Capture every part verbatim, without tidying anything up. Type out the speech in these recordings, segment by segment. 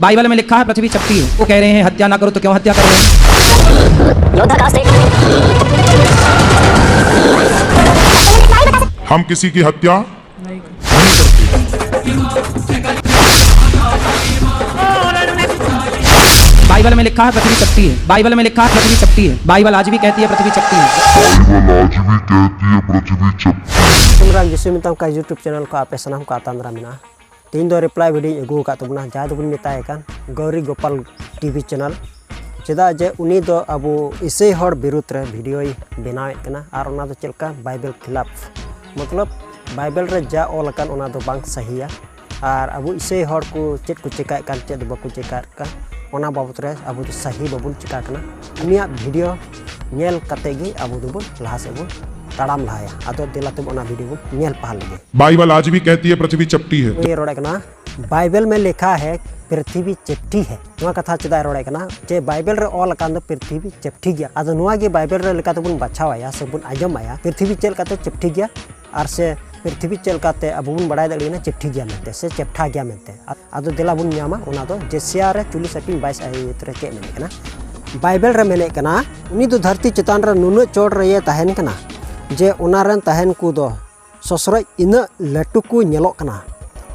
Bible में लिखा है पृथ्वी चपटी है। वो कह रहे हैं हत्या ना करो तो क्यों हत्या कर रहे हैं? योद्धा का स्टेट हम किसी की हत्या बाइबल में लिखा है पृथ्वी चपटी है। बाइबल में लिखा है पृथ्वी चपटी है। बाइबल आज भी कहती है पृथ्वी चपटी है। बाइबल आज भी कहती है पृथ्वी चपटी ᱥᱤᱢᱨᱟᱱ ᱡᱤᱥᱩ ᱢᱮᱛᱟᱢ ᱠᱟ YouTube ᱪᱮᱱᱮᱞ ᱠᱚ ᱟᱯᱮ ᱥᱟᱱᱟᱢ ᱠᱚ ᱟᱛᱟᱝ ᱫᱟᱨᱟᱢ ᱢᱮᱱᱟᱜᱼᱟ᱾ ᱛᱮᱦᱮᱧ ᱫᱚ ᱨᱤᱯᱞᱟᱭ ᱵᱷᱤᱰᱤᱭᱳᱧ ᱟᱹᱜᱩ ᱟᱠᱟᱫ ᱛᱟᱵᱚᱱᱟ, ᱡᱟᱦᱟᱸᱭ ᱫᱚᱵᱚᱱ ᱢᱮᱛᱟᱭ ᱠᱟᱱ ᱜᱳᱨᱤ ᱜᱳᱯᱟᱞ ᱴᱤᱵᱷᱤ ᱪᱮᱱᱮᱞ᱾ ᱪᱮᱫᱟᱜ ᱡᱮ ᱩᱱᱤ ᱫᱚ ᱟᱵᱚ ᱤᱥᱟᱹᱭ ᱦᱚᱲ ᱵᱤᱨᱩᱫᱽ ᱨᱮ ᱵᱷᱤᱰᱤᱭᱳᱭ ᱵᱮᱱᱟᱣᱮᱫ ᱠᱟᱱᱟ, ᱟᱨ ᱚᱱᱟ ᱫᱚ ᱪᱮᱫ ᱞᱮᱠᱟ ᱵᱟᱭᱵᱮᱞ ᱠᱷᱤᱞᱟᱯ, ᱢᱚᱛᱞᱚᱵ ᱵᱟᱭᱵᱮᱞ ᱨᱮ ᱡᱟ ᱚᱞ ᱟᱠᱟᱱ ᱚᱱᱟ ᱫᱚ ᱵᱟᱝ ᱥᱟᱹᱦᱤᱭᱟ᱾ ᱟᱨ ᱟᱵᱚ ᱤᱥᱟᱹᱭ ᱦᱚᱲ ᱠᱚ ᱪᱮᱫ ᱠᱚ ᱪᱮᱠᱟᱭᱮᱫ ᱠᱟᱱ, ᱪᱮᱫ ᱵᱟᱠᱚ ᱪᱮᱠᱟᱭᱮᱫ ᱠᱟᱱ, ᱚᱱᱟ ᱵᱟᱵᱚᱛ ᱨᱮ ᱟᱵᱚ ᱫᱚ ᱥᱟᱹᱦᱤ ᱵᱟᱵᱚᱱ ᱪᱮᱠᱟ ᱠᱟᱱᱟ᱾ ᱩᱱᱤᱭᱟᱜ ᱵᱷᱤᱰᱤᱭᱳ ᱧᱮᱞ ᱠᱟᱛᱮ ᱜᱮ ᱟᱵᱚ ᱫᱚᱵᱚᱱ ᱞᱟᱦᱟ ᱥᱮᱫ ᱵᱚᱱ ᱛᱟᱲᱟᱢ ᱞᱟᱦᱟᱭᱟ᱾ ᱟᱫᱚ ᱫᱮᱞᱟ ᱛᱚᱵᱮ ᱚᱱᱟ ᱵᱷᱤᱰᱤᱭᱳ ᱵᱚᱱ ᱧᱮᱞ ᱯᱟᱦᱟ ᱞᱮᱜᱮ᱾ बाइबल आज भी कहती है पृथ्वी चपटी है। ᱩᱱᱤ ᱨᱚᱲᱮᱫ ᱠᱟᱱᱟ, ᱵᱟᱭᱵᱮᱞ ᱢᱮ ᱞᱮᱠᱷᱟ ᱦᱮ ᱯᱨᱤᱛᱷᱤᱵᱤ ᱪᱮᱯᱴᱷᱤ ᱦᱮ᱾ ᱱᱚᱣᱟ ᱠᱟᱛᱷᱟ ᱪᱮᱫᱟᱜ ᱮ ᱨᱚᱲᱮᱫ ᱠᱟᱱᱟ ᱡᱮ ᱵᱟᱭᱵᱮᱞ ᱨᱮ ᱚᱞ ᱟᱠᱟᱱ ᱫᱚ ᱯᱨᱤᱛᱷᱤᱵᱤ ᱪᱮᱯᱴᱷᱤ ᱜᱮᱭᱟ? ᱟᱫᱚ ᱱᱚᱣᱟ ᱜᱮ ᱵᱟᱭᱵᱮᱞ ᱨᱮ ᱞᱮᱠᱟ ᱛᱮᱵᱚᱱ ᱵᱟᱪᱷᱟᱣᱟᱭᱟ ᱥᱮ ᱵᱚᱱ ᱟᱸᱡᱚᱢᱟᱭᱟ, ᱯᱨᱤᱛᱷᱤᱵᱤ ᱪᱮᱫ ᱞᱮᱠᱟᱛᱮ ᱪᱮᱯᱴᱷᱤ ᱜᱮᱭᱟ ᱟᱨ ᱥᱮ ᱯᱨᱤᱛᱷᱤᱵᱤ ᱪᱮᱫ ᱞᱮᱠᱟᱛᱮ ᱟᱵᱚ ᱵᱚᱱ ᱵᱟᱲᱟᱭ ᱫᱟᱲᱮᱭᱟᱜᱼᱟ ᱪᱮᱯᱴᱷᱤ ᱜᱮᱭᱟ ᱢᱮᱱᱛᱮ ᱥᱮ ᱪᱮᱯᱴᱷᱟ ᱜᱮᱭᱟ ᱢᱮᱱᱛᱮ᱾ ᱟᱫᱚ ᱫᱮᱞᱟ ᱵᱚᱱ ᱧᱟᱢᱟ ᱚᱱᱟ ᱫᱚ ᱡᱮᱥᱤᱭᱟ ᱨᱮ ᱪᱚᱞᱞᱤᱥ ᱟᱹᱴᱤᱧ ᱵᱟᱭᱤᱥ ᱟᱭᱟᱛ ᱨᱮ ᱪᱮᱫ ᱢᱮᱱᱮᱫ ᱠᱟᱱᱟ᱾ ᱵᱟᱭᱵᱮᱞ ᱨᱮ ᱢᱮᱱᱮᱫ ᱠᱟᱱᱟ, ᱩᱱᱤ ᱫᱚ ᱫᱷᱟᱹᱨᱛᱤ ᱪᱮᱛᱟᱱ ᱨᱮ ᱱᱩᱱᱟᱹᱜ ᱪᱚᱴ ᱨᱮᱭᱮ ᱛᱟᱦᱮᱱ ᱠᱟᱱᱟ ᱡᱮ ᱚᱱᱟ ᱨᱮᱱ ᱛᱟᱦᱮᱱ ᱠᱚ ᱫᱚ ᱥᱚᱥᱨᱚᱡ ᱤᱱᱟᱹᱜ ᱞᱟᱹᱴᱩ ᱠᱚ ᱧᱮᱞᱚᱜ ᱠᱟᱱᱟ᱾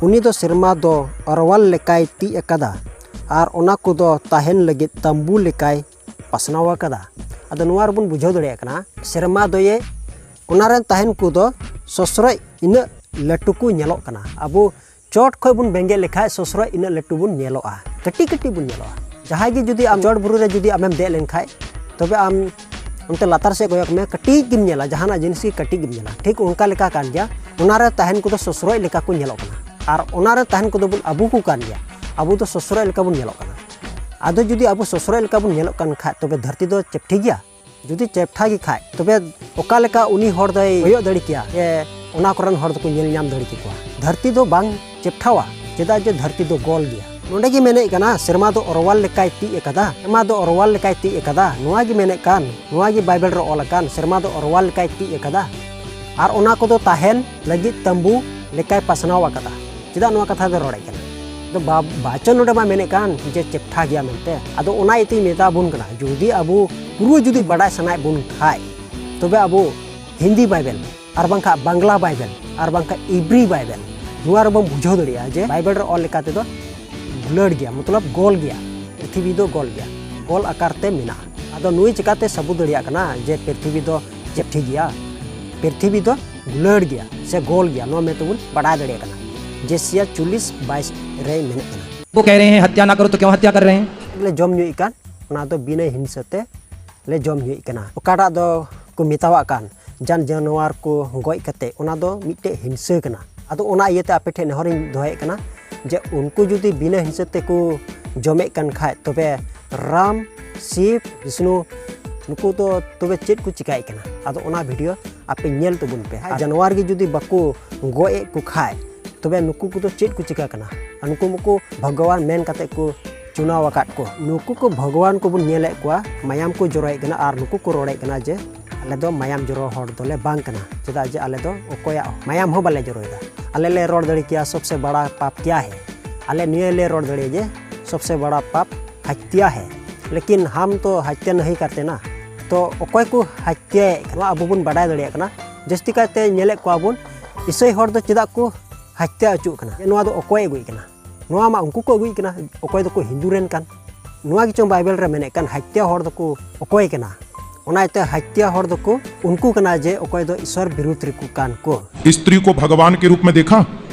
ᱩᱱᱤ ᱫᱚ ᱥᱮᱨᱢᱟ ᱫᱚ ᱚᱨᱣᱟᱞ ᱞᱮᱠᱟᱭ ᱛᱤᱡ ᱟᱠᱟᱫᱟ ᱟᱨ ᱚᱱᱟ ᱠᱚᱫᱚ ᱛᱟᱦᱮᱱ ᱞᱟᱹᱜᱤᱫ ᱛᱟᱢᱵᱩ ᱞᱮᱠᱟᱭ ᱯᱟᱥᱱᱟᱣ ᱟᱠᱟᱫᱟ᱾ ᱟᱫᱚ ᱱᱚᱣᱟ ᱨᱮᱵᱚᱱ ᱵᱩᱡᱷᱟᱹᱣ ᱫᱟᱲᱮᱭᱟᱜ ᱠᱟᱱᱟ, ᱥᱮᱨᱢᱟ ᱫᱚᱭᱮ, ᱚᱱᱟ ᱨᱮᱱ ᱛᱟᱦᱮᱱ ᱠᱚᱫᱚ ᱥᱚᱥᱨᱚᱡ ᱤᱱᱟᱹᱜ ᱞᱟᱹᱴᱩ ᱠᱚ ᱧᱮᱞᱚᱜ ᱠᱟᱱᱟ᱾ ᱟᱵᱚ ᱪᱚᱴ ᱠᱷᱚᱡ ᱵᱚᱱ ᱵᱮᱸᱜᱮᱫ ᱞᱮᱠᱷᱟᱡ ᱥᱚᱥᱨᱚᱡ ᱤᱱᱟᱹᱜ ᱞᱟᱹᱴᱩ ᱵᱚᱱ ᱧᱮᱞᱚᱜᱼᱟ, ᱠᱟᱹᱴᱤᱡ ᱠᱟᱹᱴᱤᱡ ᱵᱚᱱ ᱧᱮᱞᱚᱜᱼᱟ᱾ ᱡᱟᱦᱟᱸᱭ ᱜᱮ ᱡᱩᱫᱤ ᱟᱢ ᱪᱚᱴ ᱵᱩᱨᱩ ᱨᱮ ᱡᱩᱫᱤ ᱟᱢᱮᱢ ᱫᱮᱡ ᱞᱮᱱᱠᱷᱟᱡ, ᱛᱚᱵᱮ ᱟᱢ ᱚᱱᱛᱮ ᱞᱟᱛᱟᱨ ᱥᱮᱫ ᱠᱚᱭᱚᱜ ᱢᱮ, ᱠᱟᱹᱴᱤᱡ ᱜᱮᱢ ᱧᱮᱞᱟ, ᱡᱟᱦᱟᱱᱟᱜ ᱡᱤᱱᱤᱥ ᱜᱮ ᱠᱟᱹᱴᱤᱡ ᱜᱮᱢ ᱧᱮᱞᱟ᱾ ᱴᱷᱤᱠ ᱚᱱᱠᱟ ᱞᱮᱠᱟ ᱠᱟᱱ ᱜᱮᱭᱟ, ᱚᱱᱟ ᱨᱮ ᱛᱟᱦᱮᱱ ᱠᱚᱫᱚ ᱥᱚᱥᱨᱚᱡ ᱞᱮᱠᱟ ᱠᱚ ᱧᱮᱞᱚᱜ ᱠᱟᱱᱟ᱾ ᱟᱨ ᱚᱱᱟ ᱨᱮ ᱛᱟᱦᱮᱱ ᱠᱚᱫᱚ ᱵᱚᱱ ᱟᱵᱚ ᱠᱚ ᱠᱟᱱ ᱜᱮᱭᱟ, ᱟᱵᱚ ᱫᱚ ᱥᱚᱥᱨᱚᱡ ᱞᱮᱠᱟ ᱵᱚᱱ ᱧᱮᱞᱚᱜ ᱠᱟᱱᱟ᱾ ᱟᱫᱚ ᱡᱩᱫᱤ ᱟᱵᱚ ᱥᱚᱥᱨᱚᱡ ᱞᱮᱠᱟ ᱵᱚᱱ ᱧᱮᱞᱚᱜ ᱠᱟᱱ ᱠᱷᱟᱡ, ᱛᱚᱵᱮ ᱫᱷᱟᱹᱨᱛᱤ ᱫᱚ ᱪᱮᱯᱴᱷᱤ ᱜᱮᱭᱟ? ᱡᱩᱫᱤ ᱪᱮᱯᱴᱷᱟ ᱜᱮ ᱠᱷᱟᱡ, ᱛᱚᱵᱮ ᱚᱠᱟ ᱞᱮᱠᱟ ᱩᱱᱤ ᱦᱚᱲ ᱫᱚᱭ ᱠᱚᱭᱚᱜ ᱫᱟᱲᱮ ᱠᱮᱭᱟ ᱡᱮ ᱚᱱᱟ ᱠᱚᱨᱮᱱ ᱦᱚᱲ ᱫᱚᱠᱚ ᱧᱮᱞ ᱧᱟᱢ ᱫᱟᱲᱮ ᱠᱮᱠᱚᱣᱟ? ᱫᱷᱟᱹᱨᱛᱤ ᱫᱚ ᱵᱟᱝ ᱪᱮᱯᱴᱷᱟᱣᱟ, ᱪᱮᱫᱟᱜ ᱡᱮ ᱫᱷᱟᱹᱨᱛᱤ ᱫᱚ ᱜᱳᱞ ᱜᱮᱭᱟ᱾ ᱱᱚᱰᱮ ᱜᱮ ᱢᱮᱱᱮᱫ ᱠᱟᱱᱟ, ᱥᱮᱨᱢᱟ ᱫᱚ ᱚᱨᱣᱟᱞ ᱞᱮᱠᱟᱭ ᱛᱤᱡ ᱟᱠᱟᱫᱟ, ᱥᱮᱨᱢᱟ ᱫᱚ ᱚᱨᱣᱟᱞ ᱞᱮᱠᱟᱭ ᱛᱤᱡ ᱟᱠᱟᱫᱟ᱾ ᱱᱚᱣᱟ ᱜᱮ ᱢᱮᱱᱮᱫ ᱠᱟᱱ, ᱱᱚᱣᱟ ᱜᱮ ᱵᱟᱭᱵᱮᱞ ᱨᱮ ᱚᱞ ᱟᱠᱟᱱ, ᱥᱮᱨᱢᱟ ᱫᱚ ᱚᱨᱣᱟᱞ ᱞᱮᱠᱟᱭ ᱛᱤᱡ ᱟᱠᱟᱫᱟ ᱟᱨ ᱚᱱᱟ ᱠᱚᱫᱚ ᱛᱟᱦᱮᱱ ᱞᱟᱹᱜᱤᱫ ᱛᱟᱢᱵᱩ ᱞᱮᱠᱟᱭ ᱯᱟᱥᱱᱟᱣ ᱟᱠᱟᱫᱟ᱾ ᱪᱮᱫᱟᱜ ᱱᱚᱣᱟ ᱠᱟᱛᱷᱟ ᱫᱚ ᱨᱚᱲᱮᱫ ᱠᱟᱱᱟ? ᱟᱫᱚ ᱵᱟ-, ᱵᱟᱪᱚᱱ ᱱᱚᱰᱮ ᱢᱟ ᱢᱮᱱᱮᱫ ᱠᱟᱱ ᱡᱮ ᱪᱮᱯᱴᱷᱟ ᱜᱮᱭᱟ ᱢᱮᱱᱛᱮ᱾ ᱟᱫᱚ ᱚᱱᱟ ᱤᱭᱟᱹᱛᱮᱧ ᱢᱮᱛᱟ ᱵᱚᱱ ᱠᱟᱱᱟ, ᱡᱩᱫᱤ ᱟᱵᱚ ᱯᱩᱨᱟᱹ ᱡᱩᱫᱤ ᱵᱟᱰᱟᱭ ᱥᱟᱱᱟᱭᱮᱫ ᱵᱚᱱ ᱠᱷᱟᱡ, ᱛᱚᱵᱮ ᱟᱵᱚ ᱦᱤᱱᱫᱤ ᱵᱟᱭᱵᱮᱞ ᱟᱨ ᱵᱟᱝᱠᱷᱟᱱ ᱵᱟᱝᱞᱟ ᱵᱟᱭᱵᱮᱞ ᱟᱨ ᱵᱟᱝᱠᱷᱟᱱ ᱤᱵᱨᱤ ᱵᱟᱭᱵᱮᱞ, ᱱᱚᱣᱟ ᱨᱮᱵᱚᱱ ᱵᱩᱡᱷᱟᱹᱣ ᱫᱟᱲᱮᱭᱟᱜᱼᱟ ᱡᱮ ᱵᱟᱭᱵᱮᱞ ᱨᱮ ᱚᱞ ᱞᱮᱠᱟ ᱛᱮᱫᱚ ᱜᱩᱞᱟᱹᱲ ᱜᱮᱭᱟ, ᱢᱚᱛᱞᱚᱵ ᱜᱳᱞ ᱜᱮᱭᱟ, ᱯᱨᱤᱛᱷᱤᱵᱤ ᱫᱚ ᱜᱳᱞ ᱜᱮᱭᱟ, ᱜᱳᱞ ᱟᱠᱟᱨ ᱛᱮ ᱢᱮᱱᱟᱜᱼᱟ᱾ ᱟᱫᱚ ᱱᱩᱭ ᱪᱤᱠᱟᱛᱮ ᱥᱟᱹᱵᱩᱛ ᱫᱟᱲᱮᱭᱟᱜ ᱠᱟᱱᱟ ᱡᱮ ᱯᱨᱤᱛᱷᱤᱵᱤ ᱫᱚ ᱪᱮᱯᱴᱷᱤ ᱜᱮᱭᱟ, ᱯᱨᱤᱛᱷᱤᱵᱤ ᱫᱚ ᱜᱩᱞᱟᱹᱲ ᱜᱮᱭᱟ ᱥᱮ ᱜᱳᱞ ᱜᱮᱭᱟ, ᱱᱚᱣᱟ ᱢᱮᱱᱛᱮ ᱵᱚᱱ ᱵᱟᱰᱟᱭ ᱫᱟᱲᱮᱭᱟᱜ ᱠᱟᱱᱟ᱾ ᱡᱮᱥᱤᱭᱟ ᱪᱚᱞᱞᱤᱥ ᱵᱟᱭᱤᱥ ᱨᱮ ᱢᱮᱱᱮᱫ ᱠᱟᱱᱟ᱾ वो कह रहे हैं हत्या ना करो तो क्यों हत्या कर रहे हैं? ᱞᱮ ᱡᱚᱢ ᱧᱩᱭᱮᱫ ᱠᱟᱱ, ᱚᱱᱟ ᱫᱚ ᱵᱤᱱᱟᱹ ᱦᱤᱝᱥᱟᱹ ᱛᱮ ᱞᱮ ᱡᱚᱢ ᱧᱩᱭᱮᱫ ᱠᱟᱱᱟ᱾ ᱚᱠᱟᱴᱟᱜ ᱫᱚ ᱠᱚ ᱢᱮᱛᱟᱣᱟᱜ ᱠᱟᱱ ᱡᱟᱱ ᱡᱟᱱᱣᱟᱨ ᱠᱚ ᱜᱚᱡ ᱠᱟᱛᱮ, ᱚᱱᱟ ᱫᱚ ᱢᱤᱫᱴᱮᱡ ᱦᱤᱝᱥᱟᱹ ᱠᱟᱱᱟ᱾ ᱟᱫᱚ ᱚᱱᱟ ᱤᱭᱟᱹᱛᱮ ᱟᱯᱮ ᱴᱷᱮᱱ ᱱᱮᱦᱚᱨᱤᱧ ᱫᱚᱦᱚᱭᱮᱫ ᱠᱟᱱᱟ ᱡᱮ ᱩᱱᱠᱩ ᱡᱩᱫᱤ ᱵᱤᱱᱟᱹ ᱦᱤᱝᱥᱟᱹ ᱛᱮᱠᱚ ᱡᱚᱢᱮᱫ ᱠᱟᱱ ᱠᱷᱟᱡ, ᱛᱚᱵᱮ ᱨᱟᱢ, ᱥᱤᱵ, ᱵᱤᱥᱱᱩ, ᱱᱩᱠᱩ ᱫᱚ ᱛᱚᱵᱮ ᱪᱮᱫ ᱠᱚ ᱪᱤᱠᱟᱹᱭᱮᱫ ᱠᱟᱱᱟ? ᱟᱫᱚ ᱚᱱᱟ ᱵᱷᱤᱰᱤᱭᱳ ᱟᱯᱮ ᱧᱮᱞ ᱛᱟᱵᱚᱱ ᱯᱮ᱾ ᱟᱨ ᱡᱟᱱᱣᱟᱨ ᱜᱮ ᱡᱩᱫᱤ ᱵᱟᱠᱚ ᱜᱚᱡ ᱮᱫ ᱠᱚ ᱠᱷᱟᱡ, ᱛᱚᱵᱮ ᱱᱩᱠᱩ ᱠᱚᱫᱚ ᱪᱮᱫ ᱠᱚ ᱪᱤᱠᱟ ᱠᱟᱱᱟ? ᱟᱨ ᱱᱩᱠᱩ ᱢᱟᱠᱚ ᱵᱷᱚᱜᱚᱵᱟᱱ ᱢᱮᱱ ᱠᱟᱛᱮ ᱠᱚ ᱪᱩᱱᱟᱣ ᱟᱠᱟᱫ ᱠᱚ᱾ ᱱᱩᱠᱩ ᱠᱚ ᱵᱷᱚᱜᱚᱵᱟᱱ ᱠᱚᱵᱚᱱ ᱧᱮᱞᱮᱫ ᱠᱚᱣᱟ, ᱢᱟᱭᱟᱢ ᱠᱚ ᱡᱚᱨᱚᱭᱮᱫ ᱠᱟᱱᱟ ᱟᱨ ᱱᱩᱠᱩ ᱠᱚ ᱨᱚᱲᱮᱫ ᱠᱟᱱᱟ ᱡᱮ ᱟᱞᱮ ᱫᱚ ᱢᱟᱭᱟᱢ ᱡᱚᱨᱚ ᱦᱚᱲ ᱫᱚᱞᱮ ᱵᱟᱝ ᱠᱟᱱᱟ, ᱪᱮᱫᱟᱜ ᱡᱮ ᱟᱞᱮ ᱫᱚ ᱚᱠᱚᱭᱟᱜ ᱢᱟᱭᱟᱢ ᱦᱚᱸ ᱵᱟᱞᱮ ᱡᱚᱨᱚᱭᱮᱫᱟ᱾ ᱟᱞᱮ ᱞᱮ ᱨᱚᱲ ᱫᱟᱲᱮ ᱠᱮᱭᱟ, ᱥᱚᱵᱥᱮ ᱵᱟᱲᱟ ᱯᱟᱯ ᱠᱭᱟ ᱦᱮ? ᱟᱞᱮ ᱱᱤᱭᱟᱹ ᱞᱮ ᱨᱚᱲ ᱫᱟᱲᱮᱭᱟᱜᱼᱟ ᱡᱮ ᱥᱚᱵᱥᱮ ᱵᱟᱲᱟ ᱯᱟᱯ ᱦᱟᱛᱭᱟ ᱦᱮ, ᱞᱮᱠᱤᱱ ᱦᱟᱢ ᱛᱚ ᱦᱟᱛᱭᱟ ᱱᱟᱦᱤ ᱠᱟᱨᱛᱮ ᱱᱟ᱾ ᱛᱚ ᱚᱠᱚᱭ ᱠᱚ ᱦᱟᱛᱭᱟᱭᱮᱫ ᱠᱟᱱᱟ, ᱱᱚᱣᱟ ᱟᱵᱚ ᱵᱚᱱ ᱵᱟᱰᱟᱭ ᱫᱟᱲᱮᱭᱟᱜ ᱠᱟᱱᱟ᱾ ᱡᱟᱹᱥᱛᱤ ᱠᱟᱭᱛᱮ ᱧᱮᱞᱮᱫ ᱠᱚᱣᱟ ᱵᱚᱱ, ᱤᱥᱟᱹᱭ ᱦᱚᱲ ᱫᱚ ᱪᱮᱫᱟᱜ ᱠᱚ ᱦᱟᱛᱭᱟ ᱦᱚᱪᱚᱜ ᱠᱟᱱᱟ? ᱱᱚᱣᱟ ᱫᱚ ᱚᱠᱚᱭ ᱟᱹᱜᱩᱭᱮᱫ ᱠᱟᱱᱟ? ᱱᱚᱣᱟ ᱢᱟ ᱩᱱᱠᱩ ᱠᱚ ᱟᱹᱜᱩᱭᱮᱫ ᱠᱟᱱᱟ, ᱚᱠᱚᱭ ᱫᱚᱠᱚ ᱦᱤᱱᱫᱩ ᱨᱮᱱ ᱠᱟᱱ᱾ ᱱᱚᱣᱟ ᱜᱮᱪᱚᱝ ᱵᱟᱭᱵᱮᱞ ᱨᱮ ᱢᱮᱱᱮᱫ ᱠᱟᱱ, ᱦᱟᱛᱭᱟ ᱦᱚᱲ ᱫᱚᱠᱚ ᱚᱠᱚᱭ ᱠᱟᱱᱟ? ᱚᱱᱟ ᱤᱭᱟᱹᱛᱮ ᱦᱟᱛᱭᱟ ᱦᱚᱲ ᱫᱚᱠᱚ ᱩᱱᱠᱩ ᱠᱟᱱᱟ ᱡᱮ ᱚᱠᱚᱭ ᱫᱚ ᱤᱥᱚᱨ ᱵᱤᱨᱩᱫᱷ ᱨᱮᱠᱚ ᱠᱟᱱ ᱠᱚ᱾ स्त्री को भगवान के रूप में देखा?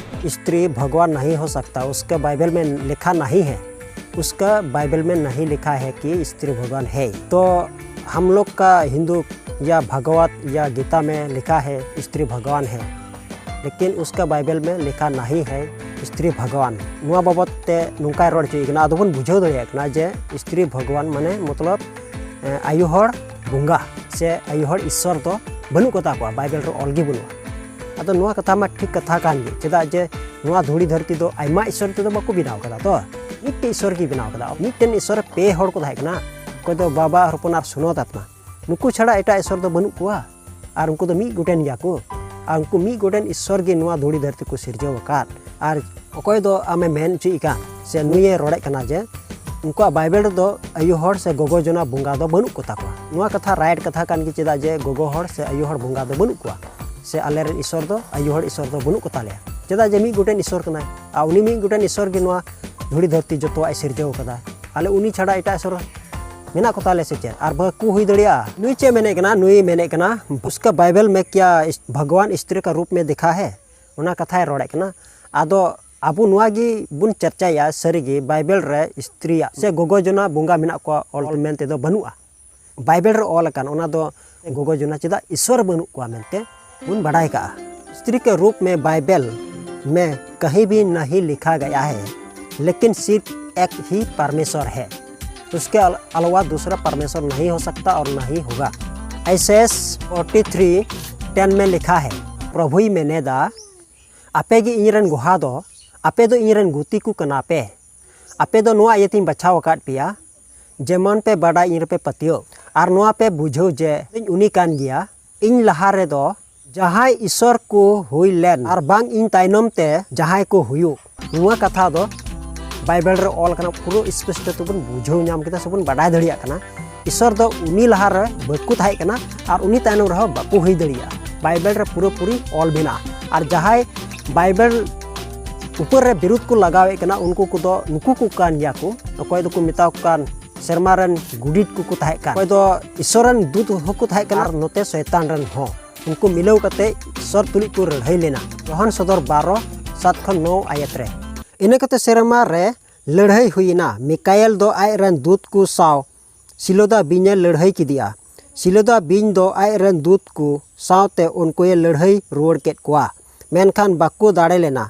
स्त्री भगवान नहीं हो सकता, उसका बाइबल में लिखा नहीं है। उसका बाइबल में नहीं लिखा है कि स्त्री भगवान है। तो हम लोग का हिंदू या भागवत या गीता में लिखा है स्त्री भगवान है, लेकिन उसका बाइबल में लिखा नहीं है स्त्री भगवान। ᱱᱚᱣᱟ ᱵᱟᱵᱚᱛ ᱛᱮ ᱱᱚᱝᱠᱟᱭ ᱨᱚᱲ ᱦᱚᱪᱚᱭᱮ ᱠᱟᱱᱟ᱾ ᱟᱫᱚ ᱵᱚᱱ ᱵᱩᱡᱷᱟᱹᱣ ᱫᱟᱲᱮᱭᱟᱜ ᱠᱟᱱᱟ ᱡᱮ ᱥᱛᱨᱤ ᱵᱷᱚᱜᱚᱵᱟᱱ ᱢᱟᱱᱮ ᱢᱚᱛᱞᱚᱵ, ᱮ, ᱟᱭᱳ ᱦᱚᱲ ᱵᱚᱸᱜᱟ ᱥᱮ ᱟᱭᱳ ᱦᱚᱲ ᱤᱥᱥᱚᱨ ᱫᱚ ᱵᱟᱹᱱᱩᱜ ᱠᱚᱛᱟ ᱠᱚᱣᱟ, ᱵᱟᱭᱵᱮᱞ ᱨᱮ ᱚᱞ ᱜᱮ ᱵᱟᱹᱱᱩᱜᱼᱟ᱾ ᱟᱫᱚ ᱱᱚᱣᱟ ᱠᱟᱛᱷᱟ ᱢᱟ ᱴᱷᱤᱠ ᱠᱟᱛᱷᱟ ᱠᱟᱱ ᱜᱮ, ᱪᱮᱫᱟᱜ ᱡᱮ ᱱᱚᱣᱟ ᱫᱷᱩᱲᱤ ᱫᱷᱟᱹᱨᱛᱤ ᱫᱚ ᱟᱭᱢᱟ ᱤᱥᱥᱚᱨ ᱛᱮᱫᱚ ᱵᱟᱠᱚ ᱵᱮᱱᱟᱣ ᱠᱟᱫᱟ᱾ ᱛᱚ ᱢᱤᱫᱴᱮᱡ ᱤᱥᱥᱚᱨ ᱜᱮ ᱵᱮᱱᱟᱣ ᱠᱟᱫᱟ᱾ ᱢᱤᱫᱴᱮᱱ ᱤᱥᱥᱚᱨ ᱨᱮ ᱯᱮ ᱦᱚᱲ ᱠᱚ ᱛᱟᱦᱮᱸ ᱠᱟᱱᱟ, ᱚᱠᱚᱭ ᱫᱚ ᱵᱟᱵᱟ, ᱦᱚᱯᱚᱱ ᱟᱨ ᱥᱩᱱᱚᱛ ᱟᱛᱢᱟ᱾ ᱱᱩᱠᱩ ᱪᱷᱟᱲᱟ ᱮᱴᱟᱜ ᱤᱥᱥᱚᱨ ᱫᱚ ᱵᱟᱹᱱᱩᱜ ᱠᱚᱣᱟ᱾ ᱟᱨ ᱩᱱᱠᱩ ᱫᱚ ᱢᱤᱫ ᱜᱚᱴᱮᱱ ᱜᱮᱭᱟ ᱠᱚ᱾ ᱟᱨ ᱩᱱᱠᱩ ᱢᱤᱫ ᱜᱚᱴᱮᱱ ᱤᱥᱥᱚᱨ ᱜᱮ ᱱᱚᱣᱟ ᱫᱷᱩᱲᱤ ᱫᱷᱟᱹᱨᱛᱤ ᱠᱚ ᱥᱤᱨᱡᱟᱹᱣ ᱟᱠᱟᱫ᱾ ᱟᱨ ᱚᱠᱚᱭ ᱫᱚ ᱟᱢᱮ ᱢᱮᱱ ᱦᱚᱪᱚᱭᱮᱫ ᱠᱟᱱ ᱥᱮ ᱱᱩᱭᱮ ᱨᱚᱲᱮᱫ ᱠᱟᱱᱟ ᱡᱮ ᱩᱱᱠᱩᱣᱟᱜ ᱵᱟᱭᱵᱮᱞ ᱨᱮᱫᱚ ᱟᱭᱳ ᱦᱚᱲ ᱥᱮ ᱜᱚᱜᱚ ᱡᱚᱱᱟ ᱵᱚᱸᱜᱟ ᱫᱚ ᱵᱟᱹᱱᱩᱜ ᱠᱚᱛᱟ ᱠᱚᱣᱟ᱾ ᱱᱚᱣᱟ ᱠᱟᱛᱷᱟ ᱨᱟᱭᱤᱴ ᱠᱟᱛᱷᱟ ᱠᱟᱱ ᱜᱮ, ᱪᱮᱫᱟᱜ ᱡᱮ ᱜᱚᱜᱚ ᱦᱚᱲ ᱥᱮ ᱟᱭᱳ ᱦᱚᱲ ᱵᱚᱸᱜᱟ ᱫᱚ ᱵᱟᱹᱱᱩᱜ ᱠᱚᱣᱟ, ᱥᱮ ᱟᱞᱮᱨᱮᱱ ᱤᱥᱚᱨ ᱫᱚ ᱟᱭᱳ ᱦᱚᱲ ᱤᱥᱚᱨ ᱫᱚ ᱵᱟᱹᱱᱩᱜ ᱠᱚᱛᱟ ᱞᱮᱭᱟ᱾ ᱪᱮᱫᱟᱜ ᱡᱮ ᱢᱤᱫ ᱜᱚᱴᱮᱱ ᱤᱥᱚᱨ ᱠᱟᱱᱟᱭ, ᱟᱨ ᱩᱱᱤ ᱢᱤᱫ ᱜᱚᱴᱮᱱ ᱤᱥᱚᱨ ᱜᱮ ᱱᱚᱣᱟ ᱫᱷᱩᱲᱤ ᱫᱷᱟᱹᱨᱛᱤ ᱡᱚᱛᱚᱣᱟᱜ ᱮ ᱥᱤᱨᱡᱟᱹᱣ ᱠᱟᱫᱟ᱾ ᱟᱞᱮ ᱩᱱᱤ ᱪᱷᱟᱲᱟ ᱮᱴᱟᱜ ᱤᱥᱚᱨ ᱢᱮᱱᱟᱜ ᱠᱚᱛᱟ ᱞᱮᱭᱟ ᱥᱮ ᱪᱮᱫ? ᱟᱨ ᱵᱟᱠᱚ ᱦᱩᱭ ᱫᱟᱲᱮᱭᱟᱜᱼᱟ? ᱱᱩᱭ ᱪᱮᱫ ᱢᱮᱱᱮᱫ ᱠᱟᱱᱟ? ᱱᱩᱭ ᱢᱮᱱᱮᱫ ᱠᱟᱱᱟ, ᱩᱥᱠᱟ ᱵᱟᱭᱵᱮᱞ ᱢᱮ ᱠᱭᱟ ᱵᱷᱟᱜᱽᱣᱟᱱ ᱥᱛᱨᱤ ᱠᱟ ᱨᱩᱯ ᱢᱮ ᱫᱮᱠᱷᱟ ᱦᱮ? ᱚᱱᱟ ᱠᱟᱛᱷᱟᱭ ᱨᱚᱲᱮᱫ ᱠᱟᱱᱟ᱾ ᱟᱫᱚ ᱟᱵᱚ ᱱᱚᱣᱟ ᱜᱮ ᱵᱚᱱ ᱪᱟᱨᱪᱟᱭᱟ, ᱥᱟᱹᱨᱤᱜᱮ ᱵᱟᱭᱵᱮᱞ ᱨᱮ ᱥᱛᱨᱤᱭᱟᱜ ᱥᱮ ᱜᱚᱜᱚ ᱡᱚᱱᱟ ᱵᱚᱸᱜᱟ ᱢᱮᱱᱟᱜ ᱠᱚᱣᱟ ᱚᱞ ᱢᱮᱱ ᱛᱮᱫᱚ ᱵᱟᱹᱱᱩᱜᱼᱟ᱾ ᱵᱟᱭᱵᱮᱞ ᱨᱮ ᱚᱞ ᱟᱠᱟᱱ ᱚᱱᱟ ᱫᱚ ᱜᱚᱜᱚ ᱡᱚᱱᱟ ᱪᱮᱫᱟᱜ ᱤᱥᱚᱨ ᱵᱟᱹᱱᱩᱜ ᱠᱚᱣᱟ ᱢᱮᱱᱛᱮ ᱵᱚᱱ ᱵᱟᱰᱟᱭ ᱠᱟᱜᱼᱟ᱾ स्त्री के रूप में बाइबल में कहीं भी नहीं लिखा गया है, लेकिन सिर्फ एक ही परमेश्वर है। उसके अल- अलावा दूसरा परमेश्वर नहीं हो सकता और नहीं होगा। ᱮᱥᱮᱥ ᱯᱷᱳᱨᱴᱤ ᱛᱷᱨᱤ ᱴᱮᱱ ᱢᱮ ᱞᱮᱠᱷᱟ ᱦᱮ, ᱯᱨᱚᱵᱷᱩᱭ ᱢᱮᱱᱮᱫᱟ, ᱟᱯᱮ ᱜᱮ ᱤᱧ ᱨᱮᱱ ᱜᱚᱦᱟ ᱫᱚ, ᱟᱯᱮ ᱫᱚ ᱤᱧ ᱨᱮᱱ ᱜᱩᱛᱤ ᱠᱚ ᱠᱟᱱᱟ ᱯᱮ᱾ ᱟᱯᱮ ᱫᱚ ᱱᱚᱣᱟ ᱤᱭᱟᱹᱛᱮᱧ ᱵᱟᱪᱷᱟᱣ ᱟᱠᱟᱫ ᱯᱮᱭᱟ, ᱡᱮᱢᱚᱱ ᱯᱮ ᱵᱟᱰᱟᱭ ᱤᱧ ᱨᱮᱯᱮ ᱯᱟᱹᱛᱭᱟᱹᱣ, ᱟᱨ ᱱᱚᱣᱟ ᱯᱮ ᱵᱩᱡᱷᱟᱹᱣ ᱡᱮ ᱤᱧ ᱩᱱᱤ ᱠᱟᱱ ᱜᱮᱭᱟ᱾ ᱤᱧ ᱞᱟᱦᱟ ᱨᱮᱫᱚ ᱡᱟᱦᱟᱸᱭ ᱤᱥᱚᱨ ᱠᱚ ᱦᱩᱭ ᱞᱮᱱ, ᱟᱨ ᱵᱟᱝ ᱤᱧ ᱛᱟᱭᱱᱚᱢ ᱛᱮ ᱡᱟᱦᱟᱸᱭ ᱠᱚ ᱦᱩᱭᱩᱜ, ᱱᱚᱣᱟ ᱠᱟᱛᱷᱟ ᱫᱚ ᱵᱟᱭᱵᱮᱞ ᱨᱮ ᱚᱞ ᱟᱠᱟᱱᱟ, ᱯᱩᱨᱟᱹ ᱥᱯᱚᱥᱴᱚ ᱛᱮᱵᱚᱱ ᱵᱩᱡᱷᱟᱹᱣ ᱧᱟᱢ ᱠᱮᱫᱟ ᱥᱮᱵᱚᱱ ᱵᱟᱰᱟᱭ ᱫᱟᱲᱮᱭᱟᱜ ᱠᱟᱱᱟ᱾ ᱤᱥᱚᱨ ᱫᱚ ᱩᱱᱤ ᱞᱟᱦᱟ ᱨᱮ ᱵᱟᱠᱚ ᱛᱟᱦᱮᱸ ᱠᱟᱱᱟ ᱟᱨ ᱩᱱᱤ ᱛᱟᱭᱱᱚᱢ ᱨᱮᱦᱚᱸ ᱵᱟᱠᱚ ᱦᱩᱭ ᱫᱟᱲᱮᱭᱟᱜᱼᱟ᱾ ᱵᱟᱭᱵᱮᱞ ᱨᱮ ᱯᱩᱨᱟᱹᱯᱩᱨᱤ ᱚᱞ ᱢᱮᱱᱟᱜᱼᱟ᱾ ᱟᱨ ᱡᱟᱦᱟᱸᱭ ᱵᱟᱭᱵᱮᱞ ᱩᱯᱚᱨ ᱨᱮ ᱵᱤᱨᱩᱫᱷ ᱠᱚ ᱞᱟᱜᱟᱣᱮᱫ ᱠᱟᱱᱟ, ᱩᱱᱠᱩ ᱠᱚᱫᱚ ᱱᱩᱠᱩ ᱠᱚ ᱠᱟᱱ ᱜᱮᱭᱟ ᱠᱚ, ᱚᱠᱚᱭ ᱫᱚᱠᱚ ᱢᱮᱛᱟ ᱠᱚ ᱠᱟᱱ ᱥᱮᱨᱢᱟ ᱨᱮᱱ ᱜᱩᱰᱤᱛ ᱠᱚᱠᱚ ᱛᱟᱦᱮᱸ ᱠᱟᱱ, ᱚᱠᱚᱭ ᱫᱚ ᱤᱥᱚᱨ ᱨᱮᱱ ᱫᱩᱛ ᱦᱚᱸᱠᱚ ᱛᱟᱦᱮᱸ ᱠᱟᱱᱟ, ᱟᱨ ᱱᱚᱛᱮ ᱥᱚᱭᱛᱟᱱ ᱨᱮᱱ ᱦᱚᱸ᱾ ᱩᱱᱠᱩ ᱢᱤᱞᱟᱹᱣ ᱠᱟᱛᱮ ᱤᱥᱚᱨ ᱛᱩᱞᱩᱡ ᱠᱚ ᱞᱟᱹᱲᱦᱟᱹᱭ ᱞᱮᱱᱟ᱾ ᱡᱚᱦᱟᱱ ᱥᱚᱫᱚᱨ ᱵᱟᱨᱚ, ᱥᱟᱛ ᱠᱷᱚᱱ ᱱᱚ ᱟᱭᱟᱛ ᱨᱮ᱾ ᱤᱱᱟᱹ ᱠᱟᱛᱮ ᱥᱮᱨᱢᱟ ᱨᱮ ᱞᱟᱹᱲᱦᱟᱹᱭ ᱦᱩᱭᱮᱱᱟ᱾ ᱢᱤᱠᱟᱭᱮᱞ ᱫᱚ ᱟᱡ ᱨᱮᱱ ᱫᱩᱛ ᱠᱚ ᱥᱟᱶ ᱥᱤᱞᱳᱫᱟ ᱵᱤᱧ ᱮ ᱞᱟᱹᱲᱦᱟᱹᱭ ᱠᱮᱫᱮᱭᱟ᱾ ᱥᱤᱞᱳᱫᱟ ᱵᱤᱧ ᱫᱚ ᱟᱡ ᱨᱮᱱ ᱫᱩᱛ ᱠᱚ ᱥᱟᱶᱛᱮ ᱩᱱᱠᱩᱭ ᱞᱟᱹᱲᱦᱟᱹᱭ ᱨᱩᱣᱟᱹᱲ ᱠᱮᱫ ᱠᱚᱣᱟ, ᱢᱮᱱᱠᱷᱟᱱ ᱵᱟᱠᱚ ᱫᱟᱲᱮ ᱞᱮᱱᱟ᱾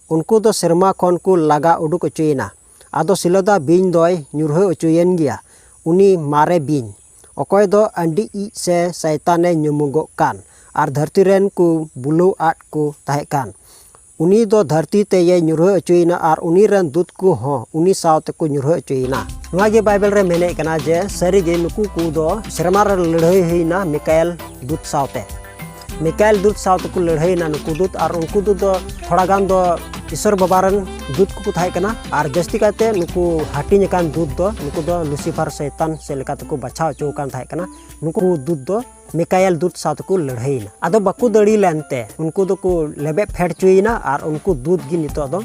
ᱩᱱᱠᱩ ᱫᱚ ᱥᱮᱨᱢᱟ ᱠᱷᱚᱱ ᱠᱚ ᱞᱟᱜᱟ ᱩᱰᱩᱠ ᱚᱪᱚᱭᱮᱱᱟ᱾ ᱟᱫᱚ ᱥᱤᱞᱳᱫᱟ ᱵᱤᱧ ᱫᱚᱭ ᱧᱩᱨᱦᱟᱹ ᱚᱪᱚᱭᱮᱱ ᱜᱮᱭᱟ, ᱩᱱᱤ ᱢᱟᱨᱮ ᱵᱤᱧ, ᱚᱠᱚᱭ ᱫᱚ ᱟᱹᱰᱤ ᱤᱡ ᱥᱮ ᱥᱟᱭᱛᱟᱱᱮ ᱧᱩᱢᱩᱜᱚᱜ ᱠᱟᱱ, ᱟᱨ ᱫᱷᱟᱹᱨᱛᱤ ᱨᱮᱱ ᱠᱚ ᱵᱩᱞᱟᱹᱣ ᱟᱫ ᱠᱚ ᱛᱟᱦᱮᱸ ᱠᱟᱱ᱾ ᱩᱱᱤ ᱫᱚ ᱫᱷᱟᱹᱨᱛᱤ ᱛᱮᱭᱮ ᱧᱩᱨᱦᱟᱹ ᱚᱪᱚᱭᱮᱱᱟ ᱟᱨ ᱩᱱᱤ ᱨᱮᱱ ᱫᱩᱛ ᱠᱚ ᱦᱚᱸ ᱩᱱᱤ ᱥᱟᱶ ᱛᱮᱠᱚ ᱧᱩᱨᱦᱟᱹ ᱚᱪᱚᱭᱮᱱᱟ᱾ ᱱᱚᱣᱟ ᱜᱮ ᱵᱟᱭᱵᱮᱞ ᱨᱮ ᱢᱮᱱᱮᱫ ᱠᱟᱱᱟ ᱡᱮ ᱥᱟᱹᱨᱤᱜᱮ ᱱᱩᱠᱩ ᱠᱚ ᱫᱚ ᱥᱮᱨᱢᱟ ᱨᱮ ᱞᱟᱹᱲᱦᱟᱹᱭ ᱦᱩᱭᱱᱟ ᱢᱤᱠᱟᱭᱮᱞ ᱫᱩᱛ ᱥᱟᱶᱛᱮ᱾ ᱢᱤᱠᱟᱭᱮᱞ ᱫᱩᱛ ᱥᱟᱶ ᱛᱮᱠᱚ ᱞᱟᱹᱲᱦᱟᱹᱭᱮᱱᱟ ᱱᱩᱠᱩ ᱫᱩᱛ, ᱟᱨ ᱩᱱᱠᱩ ᱫᱩᱛ ᱫᱚ ᱛᱷᱚᱲᱟ ᱜᱟᱱ ᱫᱚ ᱤᱥᱚᱨ ᱵᱟᱵᱟ ᱨᱮᱱ ᱫᱩᱛ ᱠᱚᱠᱚ ᱛᱟᱦᱮᱸ ᱠᱟᱱᱟ᱾ ᱟᱨ ᱡᱟᱹᱥᱛᱤ ᱠᱟᱭᱛᱮ ᱱᱩᱠᱩ ᱦᱟᱹᱴᱤᱧ ᱟᱠᱟᱱ ᱫᱩᱛ ᱫᱚ, ᱱᱩᱠᱩ ᱫᱚ ᱞᱩᱥᱤᱯᱷᱟᱨ ᱥᱚᱭᱛᱟᱱ ᱥᱮ ᱞᱮᱠᱟ ᱛᱮᱠᱚ ᱵᱟᱪᱷᱟᱣ ᱦᱚᱪᱚ ᱟᱠᱟᱱ ᱛᱟᱦᱮᱸ ᱠᱟᱱᱟ᱾ ᱱᱩᱠᱩ ᱫᱩᱛ ᱫᱚ ᱢᱤᱠᱟᱭᱮᱞ ᱫᱩᱛ ᱥᱟᱶ ᱛᱮᱠᱚ ᱞᱟᱹᱲᱦᱟᱹᱭᱮᱱᱟ᱾ ᱟᱫᱚ ᱵᱟᱠᱚ ᱫᱟᱲᱮ ᱞᱮᱱᱛᱮ ᱩᱱᱠᱩ ᱫᱚᱠᱚ ᱞᱮᱵᱮᱫ ᱯᱷᱮᱰ ᱦᱚᱪᱚᱭᱮᱱᱟ ᱟᱨ ᱩᱱᱠᱩ ᱫᱩᱛ ᱜᱮ ᱱᱤᱛᱚᱜ ᱫᱚ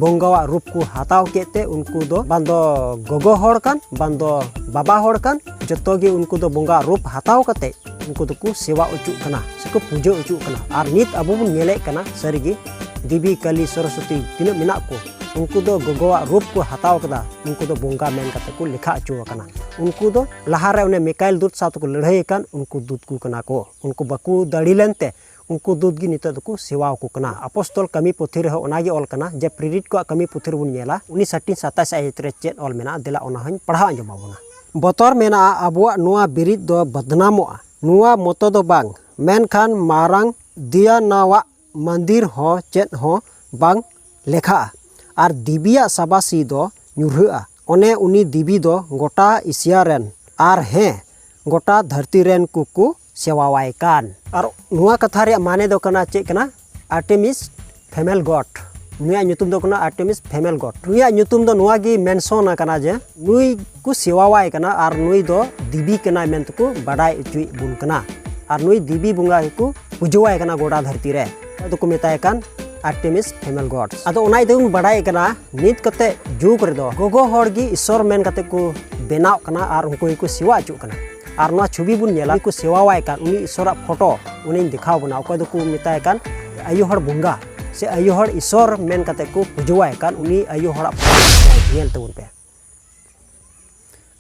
ᱵᱚᱸᱜᱟᱣᱟᱜ ᱨᱩᱯ ᱠᱚ ᱦᱟᱛᱟᱣ ᱠᱮᱫ ᱛᱮ ᱩᱱᱠᱩ ᱫᱚ ᱵᱟᱝ ᱫᱚ ᱜᱚᱜᱚ ᱦᱚᱲ ᱠᱟᱱ, ᱵᱟᱝ ᱫᱚ ᱵᱟᱵᱟ ᱦᱚᱲ ᱠᱟᱱ, ᱡᱚᱛᱚ ᱜᱮ ᱩᱱᱠᱩ ᱫᱚ ᱵᱚᱸᱜᱟ ᱨᱩᱯ ᱦᱟᱛᱟᱣ ᱠᱟᱛᱮ ᱩᱱᱠᱩ ᱫᱚᱠᱚ ᱥᱮᱵᱟ ᱚᱪᱚᱜ ᱠᱟᱱᱟ ᱥᱮᱠᱚ ᱯᱩᱡᱟᱹ ᱚᱪᱚᱜ ᱠᱟᱱᱟ᱾ ᱟᱨ ᱱᱤᱛ ᱟᱵᱚ ᱵᱚᱱ ᱧᱮᱞᱮᱫ ᱠᱟᱱᱟ ᱥᱟᱹᱨᱤᱜᱮ ᱫᱮᱵᱤ ᱠᱟᱞᱤ ᱥᱚᱨᱚᱥᱚᱛᱤ ᱛᱤᱱᱟᱹᱜ ᱢᱮᱱᱟᱜ ᱠᱚ, ᱩᱱᱠᱩ ᱫᱚ ᱜᱚᱜᱚᱣᱟᱜ ᱨᱩᱯ ᱠᱚ ᱦᱟᱛᱟᱣ ᱠᱟᱫᱟ, ᱩᱱᱠᱩ ᱫᱚ ᱵᱚᱸᱜᱟ ᱢᱮᱱ ᱠᱟᱛᱮ ᱠᱚ ᱞᱮᱠᱷᱟ ᱦᱚᱪᱚ ᱟᱠᱟᱱᱟ᱾ ᱩᱱᱠᱩ ᱫᱚ ᱞᱟᱦᱟᱨᱮ ᱚᱱᱮ ᱢᱤᱠᱟᱭᱮᱞ ᱫᱩᱛ ᱥᱟᱶ ᱛᱮᱠᱚ ᱞᱟᱹᱲᱦᱟᱹᱭ ᱟᱠᱟᱱ ᱩᱱᱠᱩ ᱫᱩᱛ ᱠᱚ ᱠᱟᱱᱟ ᱠᱚ᱾ ᱩᱱᱠᱩ ᱵᱟᱠᱚ ᱫᱟᱲᱮ ᱞᱮᱱᱛᱮ ᱩᱱᱠᱩ ᱫᱩᱛ ᱜᱮ ᱱᱤᱛᱚᱜ ᱫᱚᱠᱚ ᱥᱮᱵᱟᱣ ᱠᱚ ᱠᱟᱱᱟ᱾ ᱟᱯᱚᱥᱛᱚᱞ ᱠᱟᱹᱢᱤ ᱯᱩᱛᱷᱤ ᱨᱮᱦᱚᱸ ᱚᱱᱟᱜᱮ ᱚᱞ ᱠᱟᱱᱟ ᱡᱮ ᱯᱨᱮᱨᱤᱛ ᱠᱚᱣᱟᱜ ᱠᱟᱹᱢᱤ ᱯᱩᱛᱷᱤ ᱨᱮᱵᱚᱱ ᱧᱮᱞᱟ ᱩᱱᱤᱥ ᱦᱟᱹᱴᱤᱧ ᱥᱟᱛᱟᱥ ᱟᱭᱟᱛ ᱨᱮ ᱪᱮᱫ ᱚᱞ ᱢᱮᱱᱟᱜᱼᱟ, ᱫᱮᱞᱟ ᱚᱱᱟ ᱦᱚᱸᱧ ᱯᱟᱲᱦᱟᱣ ᱟᱸᱡᱚᱢ ᱟᱵᱚᱱᱟ᱾ ᱵᱚᱛᱚᱨ ᱢᱮᱱᱟᱜᱼᱟ ᱟᱵᱚᱣᱟᱜ ᱱᱚᱣᱟ ᱵᱤᱨᱤᱫ ᱫᱚ ᱵᱚᱫᱱᱟᱢᱚᱜᱼᱟ, ᱱᱚᱣᱟ ᱢᱚᱛᱚ ᱫᱚ ᱵᱟᱝ, ᱢᱮᱱᱠᱷᱟᱱ ᱢᱟᱨᱟᱝ ᱫᱤᱭᱟᱱᱟᱣᱟᱜ ᱢᱚᱱᱫᱤᱨ ᱦᱚᱸ ᱪᱮᱫ ᱦᱚᱸ ᱵᱟᱝ ᱞᱮᱠᱷᱟᱜᱼᱟ, ᱟᱨ ᱫᱤᱵᱤᱭᱟᱜ ᱥᱟᱵᱟᱥᱤ ᱫᱚ ᱧᱩᱨᱦᱟᱹᱜᱼᱟ᱾ ᱚᱱᱮ ᱩᱱᱤ ᱫᱤᱵᱤ ᱫᱚ ᱜᱚᱴᱟ ᱮᱥᱤᱭᱟ ᱨᱮᱱ, ᱟᱨ ᱦᱮᱸ, ᱜᱚᱴᱟ ᱫᱷᱟᱹᱨᱛᱤ ᱨᱮᱱ ᱠᱚᱠᱚ ᱥᱮᱵᱟᱣᱟᱭ ᱠᱟᱱ᱾ ᱟᱨ ᱱᱚᱣᱟ ᱠᱟᱛᱷᱟ ᱨᱮᱭᱟᱜ ᱢᱟᱱᱮ ᱫᱚ ᱠᱟᱱᱟ ᱪᱮᱫ ᱠᱟᱱᱟ? ᱟᱨᱴᱮᱢᱤᱥ ᱯᱷᱮᱢᱮᱞ ᱜᱚᱰ᱾ ᱱᱩᱭᱟᱜ ᱧᱩᱛᱩᱢ ᱫᱚ ᱠᱟᱱᱟ ᱟᱨᱴᱮᱢᱤᱥ ᱯᱷᱮᱢᱮᱞ ᱜᱚᱰ᱾ ᱱᱩᱭᱟᱜ ᱧᱩᱛᱩᱢ ᱫᱚ ᱱᱚᱣᱟ ᱜᱮ ᱢᱮᱱᱥᱚᱱ ᱟᱠᱟᱱᱟ ᱡᱮ ᱱᱩᱭ ᱠᱚ ᱥᱮᱵᱟᱣᱟᱭ ᱠᱟᱱᱟ ᱟᱨ ᱱᱩᱭ ᱫᱚ ᱫᱮᱵᱤ ᱠᱟᱱᱟᱭ ᱢᱮᱱᱛᱮᱠᱚ ᱵᱟᱰᱟᱭ ᱦᱚᱪᱚᱭᱮᱫ ᱵᱚᱱ ᱠᱟᱱᱟ᱾ ᱟᱨ ᱱᱩᱭ ᱫᱮᱵᱤ ᱵᱚᱸᱜᱟ ᱜᱮᱠᱚ ᱯᱩᱡᱟᱹᱣᱟᱭ ᱠᱟᱱᱟ ᱜᱚᱴᱟ ᱫᱷᱟᱹᱨᱛᱤ ᱨᱮ᱾ ᱚᱠᱚᱭ ᱫᱚᱠᱚ ᱢᱮᱛᱟᱭ ᱠᱟᱱ ᱟᱨᱴᱮᱢᱤᱥ ᱯᱷᱮᱢᱮᱞ ᱜᱚᱰ᱾ ᱟᱫᱚ ᱚᱱᱟ ᱤᱭᱟᱹ ᱛᱮᱵᱚᱱ ᱵᱟᱰᱟᱭ ᱠᱟᱱᱟ ᱱᱤᱛ ᱠᱟᱛᱮ ᱡᱩᱜᱽ ᱨᱮᱫᱚ ᱜᱚᱜᱚ ᱦᱚᱲ ᱜᱮ ᱤᱥᱚᱨ ᱢᱮᱱ ᱠᱟᱛᱮ ᱠᱚ ᱵᱮᱱᱟᱣ ᱠᱟᱱᱟ ᱟᱨ ᱩᱱᱠᱩ ᱜᱮᱠᱚ ᱥᱮᱵᱟ ᱦᱚᱪᱚᱜ ᱠᱟᱱᱟ᱾ ᱟᱨ ᱱᱚᱣᱟ ᱪᱷᱚᱵᱤ ᱵᱚᱱ ᱧᱮᱞᱟ, ᱩᱱᱤ ᱠᱚ ᱥᱮᱵᱟᱣᱟᱭ ᱠᱟᱱ ᱩᱱᱤ ᱤᱥᱚᱨᱟᱜ ᱯᱷᱳᱴᱳ ᱩᱱᱤᱧ ᱫᱮᱠᱷᱟᱣ ᱵᱚᱱᱟ᱾ ᱚᱠᱚᱭ ᱫᱚᱠᱚ ᱢᱮᱛᱟᱭ ᱠᱟᱱ ᱟᱭᱳ ᱦᱚᱲ ᱵᱚᱸᱜᱟ ᱥᱮ ᱟᱭᱳ ᱦᱚᱲ ᱤᱥᱚᱨ ᱢᱮᱱ ᱠᱟᱛᱮ ᱠᱚ ᱯᱩᱡᱟᱹᱣᱟᱭ ᱠᱟᱱ ᱩᱱᱤ ᱟᱭᱳ ᱦᱚᱲᱟᱜ ᱯᱷᱳᱴᱳ ᱧᱮᱞ ᱛᱟᱵᱚᱱ ᱯᱮ᱾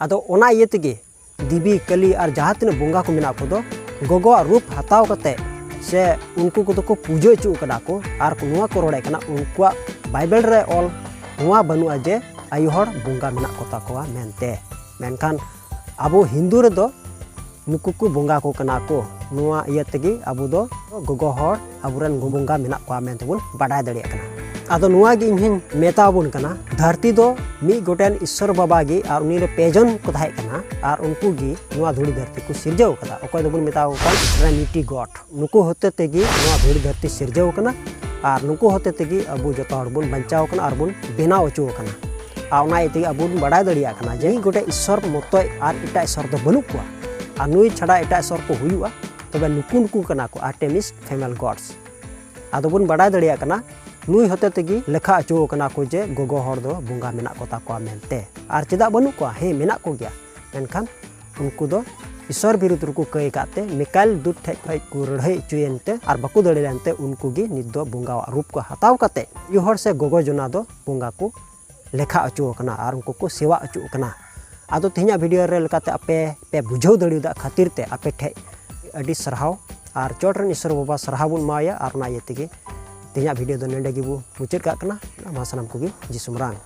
ᱟᱫᱚ ᱚᱱᱟ ᱤᱭᱟᱹ ᱛᱮᱜᱮ ᱫᱮᱵᱤ ᱠᱟᱹᱞᱤ ᱟᱨ ᱡᱟᱦᱟᱸ ᱛᱤᱱᱟᱹᱜ ᱵᱚᱸᱜᱟ ᱠᱚ ᱢᱮᱱᱟᱜ ᱠᱚᱫᱚ ᱜᱚᱜᱚᱣᱟᱜ ᱨᱩᱯ ᱦᱟᱛᱟᱣ ᱠᱟᱛᱮ ᱥᱮ ᱩᱱᱠᱩ ᱠᱚᱫᱚ ᱠᱚ ᱯᱩᱡᱟᱹ ᱦᱚᱪᱚ ᱠᱟᱱᱟ ᱠᱚ ᱟᱨ ᱱᱚᱣᱟ ᱠᱚ ᱨᱚᱲᱮᱫ ᱠᱟᱱᱟ ᱩᱱᱠᱩᱣᱟᱜ ᱵᱟᱭᱵᱮᱞ ᱨᱮ ᱚᱞ ᱱᱚᱣᱟ ᱵᱟᱹᱱᱩᱜᱼᱟ ᱡᱮ ᱟᱭᱳ ᱦᱚᱲ ᱵᱚᱸᱜᱟ ᱢᱮᱱᱟᱜ ᱠᱚᱛᱟ ᱠᱚᱣᱟ ᱢᱮᱱᱛᱮ᱾ ᱢᱮᱱᱠᱷᱟᱱ ᱟᱵᱚ ᱦᱤᱱᱫᱩ ᱨᱮᱫᱚ ᱱᱩᱠᱩ ᱠᱚ ᱵᱚᱸᱜᱟ ᱠᱚ ᱠᱟᱱᱟ ᱠᱚ᱾ ᱱᱚᱣᱟ ᱤᱭᱟᱹ ᱛᱮᱜᱮ ᱟᱵᱚ ᱫᱚ ᱜᱚᱜᱚ ᱦᱚᱲ ᱟᱵᱚᱨᱮᱱ ᱵᱚᱸᱜᱟ ᱢᱮᱱᱟᱜ ᱠᱚᱣᱟ ᱢᱮᱱᱛᱮ ᱵᱚᱱ ᱵᱟᱰᱟᱭ ᱫᱟᱲᱮᱭᱟᱜ ᱠᱟᱱᱟ᱾ ᱟᱫᱚ ᱱᱚᱣᱟ ᱜᱮ ᱤᱧ ᱦᱚᱧ ᱢᱮᱛᱟ ᱵᱚᱱ ᱠᱟᱱᱟ, ᱫᱷᱟᱹᱨᱛᱤ ᱫᱚ ᱢᱤᱫ ᱜᱚᱴᱮᱱ ᱤᱥᱥᱚᱨ ᱵᱟᱵᱟ ᱜᱮ ᱟᱨ ᱩᱱᱤ ᱨᱮ ᱯᱮ ᱡᱚᱱ ᱠᱚ ᱛᱟᱦᱮᱸ ᱠᱟᱱᱟ ᱟᱨ ᱩᱱᱠᱩ ᱜᱮ ᱱᱚᱣᱟ ᱫᱷᱩᱲᱤ ᱫᱷᱟᱹᱨᱛᱤ ᱠᱚ ᱥᱤᱨᱡᱟᱹᱣ ᱠᱟᱫᱟ, ᱚᱠᱚᱭ ᱫᱚᱵᱚᱱ ᱢᱮᱛᱟ ᱠᱚ ᱠᱟᱱ ᱴᱨᱤᱱᱤᱴᱤ ᱜᱚᱰ᱾ ᱱᱩᱠᱩ ᱦᱚᱛᱮ ᱛᱮᱜᱮ ᱱᱚᱣᱟ ᱫᱷᱩᱲᱤ ᱫᱷᱟᱹᱨᱛᱤ ᱥᱤᱨᱡᱟᱹᱣ ᱠᱟᱱᱟ᱾ ᱟᱨ ᱱᱩᱠᱩ ᱦᱚᱛᱮ ᱛᱮᱜᱮ ᱟᱵᱚ ᱡᱚᱛᱚ ᱦᱚᱲ ᱵᱚᱱ ᱵᱟᱧᱪᱟᱣ ᱟᱠᱟᱱᱟ ᱟᱨ ᱵᱚᱱ ᱵᱮᱱᱟᱣ ᱦᱚᱪᱚ ᱟᱠᱟᱱᱟ᱾ ᱟᱨ ᱚᱱᱟ ᱤᱭᱟᱹ ᱛᱮᱜᱮ ᱟᱵᱚ ᱵᱚᱱ ᱵᱟᱰᱟᱭ ᱫᱟᱲᱮᱭᱟᱜ ᱠᱟᱱᱟ ᱡᱮ ᱢᱤᱫ ᱜᱚᱴᱮᱡ ᱤᱥᱥᱚᱨ ᱢᱚᱛᱚᱡ ᱟᱨ ᱮᱴᱟᱜ ᱤᱥᱥᱚᱨ ᱫᱚ ᱵᱟᱹᱱᱩᱜ ᱠᱚᱣᱟ, ᱟᱨ ᱱᱩᱭ ᱪᱷᱟᱰᱟ ᱮᱴᱟᱜ ᱤᱥᱥᱚᱨ ᱠᱚ ᱦᱩᱭᱩᱜᱼᱟ, ᱛᱚᱵᱮ ᱱᱩᱠᱩ ᱱᱩᱠᱩ ᱠᱟᱱᱟ ᱠᱚ Artemis female gods᱾ ᱟᱫᱚ ᱵᱚᱱ ᱵᱟᱰᱟᱭ ᱫᱟᱲᱮᱭᱟᱜ ᱠᱟᱱᱟ ᱱᱩᱭ ᱦᱚᱛᱮ ᱛᱮᱜᱮ ᱞᱮᱠᱷᱟ ᱦᱚᱪᱚ ᱟᱠᱟᱱᱟ ᱠᱚ ᱡᱮ ᱜᱚᱜᱚ ᱦᱚᱲ ᱫᱚ ᱵᱚᱸᱜᱟ ᱢᱮᱱᱟᱜ ᱠᱚᱛᱟ ᱠᱚᱣᱟ ᱢᱮᱱᱛᱮ᱾ ᱟᱨ ᱪᱮᱫᱟᱜ ᱵᱟᱹᱱᱩᱜ ᱠᱚᱣᱟ? ᱦᱮᱸ, ᱢᱮᱱᱟᱜ ᱠᱚᱜᱮᱭᱟ, ᱢᱮᱱᱠᱷᱟᱱ ᱩᱱᱠᱩ ᱫᱚ ᱤᱥᱥᱚᱨ ᱵᱤᱨᱩᱫᱷ ᱨᱮᱠᱚ ᱠᱟᱹᱭ ᱟᱠᱟᱫ ᱛᱮ ᱢᱤᱠᱟᱭᱮᱞ ᱫᱩᱛ ᱴᱷᱮᱡ ᱠᱷᱚᱡ ᱠᱚ ᱞᱟᱹᱲᱦᱟᱹᱭ ᱦᱚᱪᱚᱭᱮᱱ ᱛᱮ ᱟᱨ ᱵᱟᱠᱚ ᱫᱟᱲᱮ ᱞᱮᱱ ᱛᱮ ᱩᱱᱠᱩ ᱜᱮ ᱱᱤᱛ ᱫᱚ ᱵᱚᱸᱜᱟᱣᱟᱜ ᱨᱩᱯ ᱠᱚ ᱦᱟᱛᱟᱣ ᱠᱟᱛᱮ ᱟᱭᱳ ᱦᱚᱲ ᱥᱮ ᱜᱚᱜᱚ ᱡᱚᱱᱟ ᱫᱚ ᱵᱚᱸᱜᱟ ᱠᱚ ᱞᱮᱠᱷᱟ ᱦᱚᱪᱚ ᱟᱠᱟᱱᱟ ᱟᱨ ᱩᱱᱠᱩ ᱠᱚ ᱥᱮᱵᱟ ᱦᱚᱪᱚ ᱟᱠᱟᱱᱟ᱾ ᱟᱫᱚ ᱛᱮᱦᱮᱧᱟᱜ ᱵᱷᱤᱰᱤᱭᱳ ᱨᱮ ᱞᱮᱠᱟᱛᱮ ᱟᱯᱮ ᱯᱮ ᱵᱩᱡᱷᱟᱹᱣ ᱫᱟᱲᱮᱭᱟᱫ ᱠᱷᱟᱹᱛᱤᱨ ᱛᱮ ᱟᱯᱮ ᱴᱷᱮᱡ ᱟᱹᱰᱤ ᱥᱟᱨᱦᱟᱣ ᱟᱨ ᱪᱚᱴ ᱨᱮᱱ ᱤᱥᱥᱚᱨ ᱵᱟᱵᱟ ᱥᱟᱨᱦᱟᱣ ᱵᱚᱱ ᱮᱢᱟᱣᱟᱭᱟ᱾ ᱟᱨ ᱚᱱᱟ ᱤᱭᱟᱹ ᱛᱮᱜᱮ ᱛᱮᱦᱮᱧᱟᱜ ᱵᱷᱤᱰᱤᱭᱳ ᱫᱚ ᱱᱚᱰᱮ ᱜᱮᱵᱚ ᱢᱩᱪᱟᱹᱫ ᱠᱟᱜ ᱠᱟᱱᱟ᱾ ᱢᱟ ᱥᱟᱱᱟᱢ ᱠᱚᱜᱮ ᱡᱤᱥᱩ ᱢᱟᱨᱟᱝ᱾